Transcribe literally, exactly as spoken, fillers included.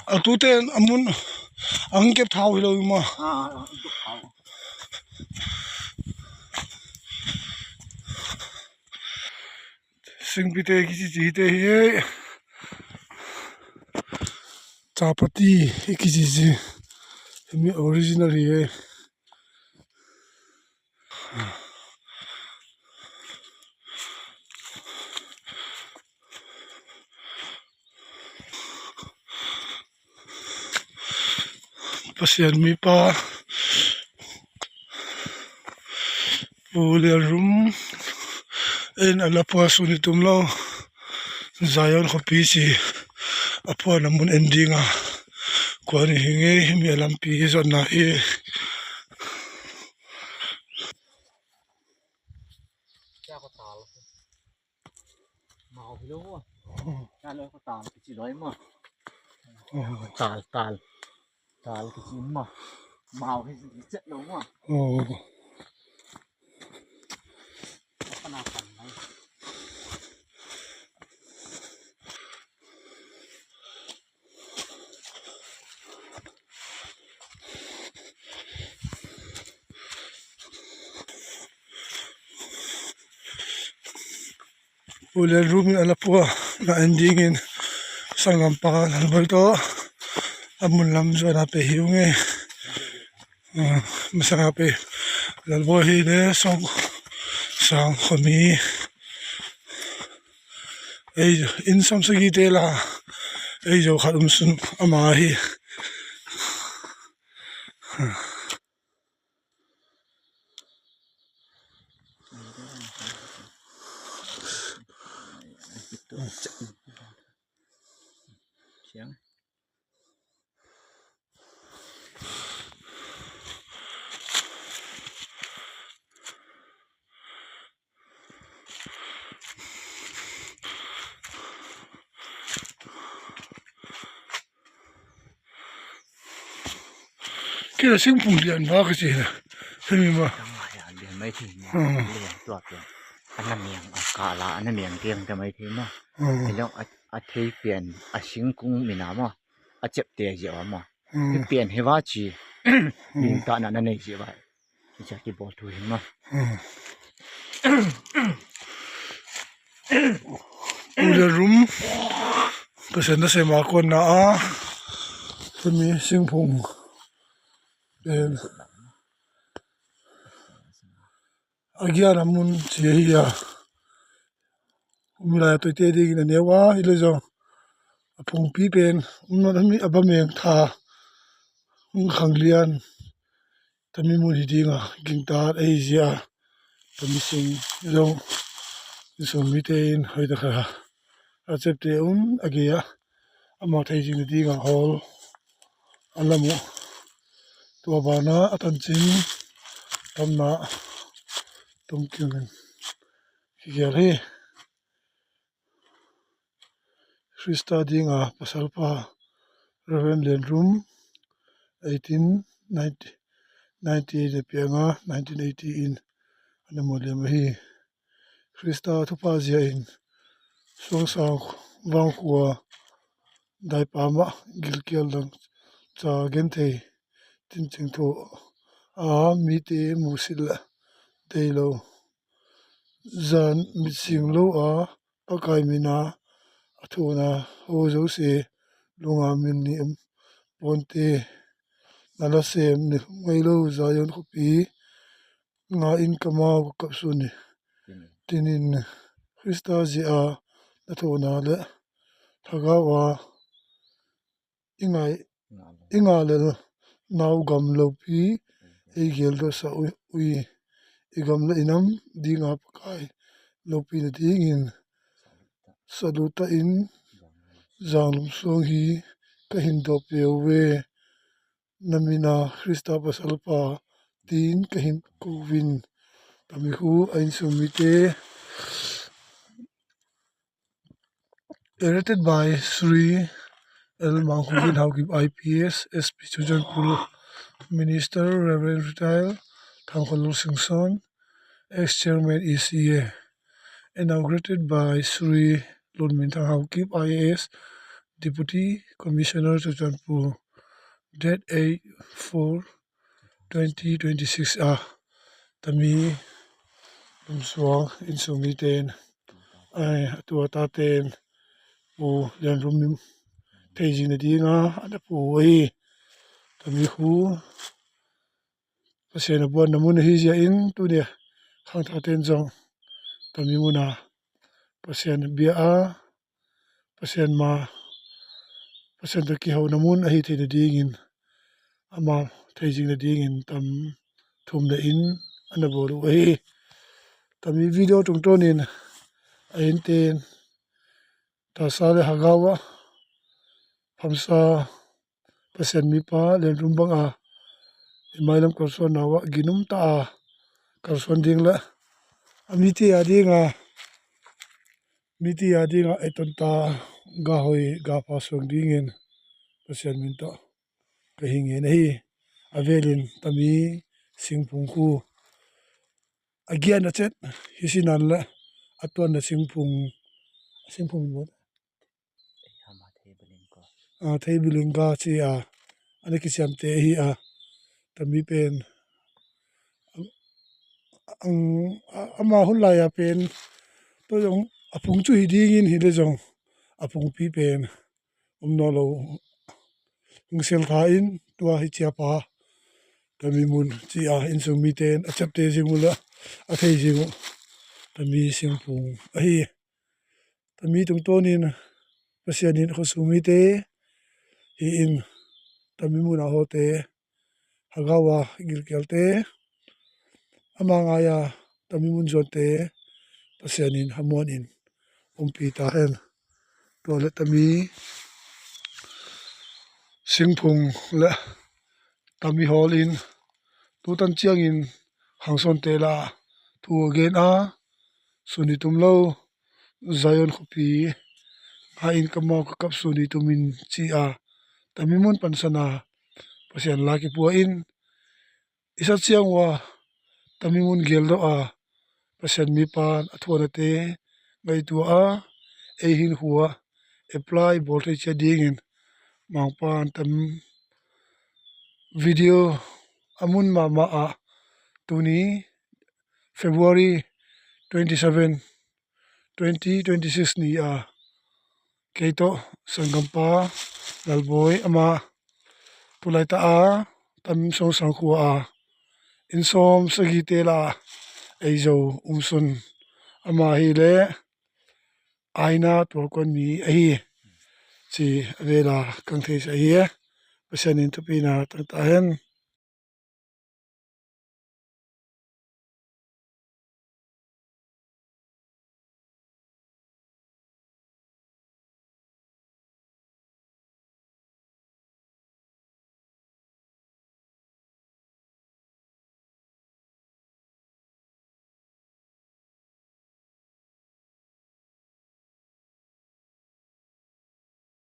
A tute a mun ang kep thau hi lo i ma. Ah, ah, ah. Singpite kici ci te hi. Chapati kici ci. Mi original hi. Pasian mipa Pu Lian Rum in a lapua sun i tum lo. Zion khuapi ci a puan a mun en ding a kua ni hi ngei, mi a lampi hi zotna hi. Mau hi lo maw? Ka lo ko tal kici loi maw? Tal, tal. Tal kici maw? Mau hi kici lo maw? Ka na kan mai. Pu Lian Rum in a lapua na en dingin sanggampa Lalboi tawh a mun lam zuan a pe hi ung e. Ah, masanga pe Lalboi hi le song sang khomi. Ei, inn sawmsagih te la ei zo khat um sun ama hi. Kei la singphung lian va ka ci na. Hemi ma. Lian mai thei ma. Hmm. Lian tua pian. A na miang a kala a na miang tiang ta mai thei ma. Hmm. Ilong a, a thei pian a singkung mina ma. A cep te zia ma. Hmm. Hi pian hi va ci. Hmm. Ning ta na na nei zia va. Cia kibawl thu hi ma. Hmm. Pu Lian Rum Pasian nasem a kuanna a hemi singphung pen a gian a mun ci ahi a. Umi lai a toite dingin a neu a hi le zong a phungpi pen um nawn a mi a ba meng tha, um khang lian. Tami mun hi dinga gingtat ahi zia, tami sing zong insung mite in hoih takhat a cepte un a gei a, amau thei zing dinga hawl a lam uh. Tua bana a tancin tamna tum kimin kigial hi. Khrista dinga pasalpa Reverend Lian Rum, eighteen ninety, ninety-eight a pianga, nineteen eighty in a na mual liam ahi. Khrista thupha zia in Suangsang vangkhua daipa mah gilkial dang ca genthei tincing thu a mite musilh dei lo zan mitsing lo a Pakai mina a thuna ho Jose lunga min ni om ponte na la sem ni ngai lo Zion khuapi nga in kamau ka kapsun ni tinin Khrista zia a na thuna le thagau a i ngai i ngalel nau gam lopi ei geldosa ui i gam le inam dinga Pakai lopi na dingin saluta in zanglum suang hi ka hin dawp ve uh ve. Na mina Khrista pasalpa tin ka hin kovin. Tami khu a insung mite Erected by Sri L Mangkhukin Haokip I P S, S P Churachandpur, Minister Reverend Retired Thangkholul Singson, Ex-Chairman E C A. Inaugurated by Sri Lunminthang Haokip I A S, Deputy Commissioner Churachandpur, date eight four twenty twenty-six a, tami Lumsuang innsung mite in, ai, a tua taten Pu Lianrum Theizing nadinga a na pua uh ahi. Tami khu Pasian a buanna mun ahi zia in, tuni a khangthaten zong tami muna Pasian bia a, Pasian ma, Pasian tawh kihona mun ahi theihna dingin, ama Theizing nadingin tam thumna in a na bawl uh ahi. Tami video tungtawnin a innten Tasa le Hagawa phamsa Pasian mipa Lianrum banga i mailam kalsuanna uah ginum ta a kalsuan ding le a mite a dinga, mite a dinga ei tonta gahoi gapha suang dingin Pasian min tawh ka hi ngen ahi. A velin tami singphung khu a gian a cet hi sinan le a tuanna singphung, singphung in a, theibiling ga ci a, a na kisiamte ahi a, tami pen ang, a, ama hun lai a pen tua zong a phung cu hi dingin hi le zong a phungpi pen um nawn lo hong sel tha in tua hi ciapa tami mun ci a, innsung mite in a ciapte zing uh le a thei zing uh tami singphung ahi. Tami tungtawnin Pasian in a khuasung mite hi in, tami muna hawte, Hagawa gilkialte, ama ngai a tami mun zuante Pasian in hamuan in umpi ta hen. Tua le tami singphung le tami hawl in tutan ciangin hangsawnte la thu a gen a, suni tum lo Zion khuapi ngai in ka mau ka kap suni tum in ci a, tami mun pansan a Pasian la kipua in i sat ciang uh a tami mun geldoh a Pasian mipan a thuanate ngaitua a ei hinkhua apply bawl thei ciat dingin Mangpan tam video a mun mahmah ah tuni February twenty seven, twenty twenty six ni a kei tawh sanggampa Lalbawi ama tulai ta a tam sawngsang khua a inn sawm sagihte la ei zo umsun ama hi le aina tualkuan mi ahi ci a vela kang theisa hi. Pasian in thupina tangta hen.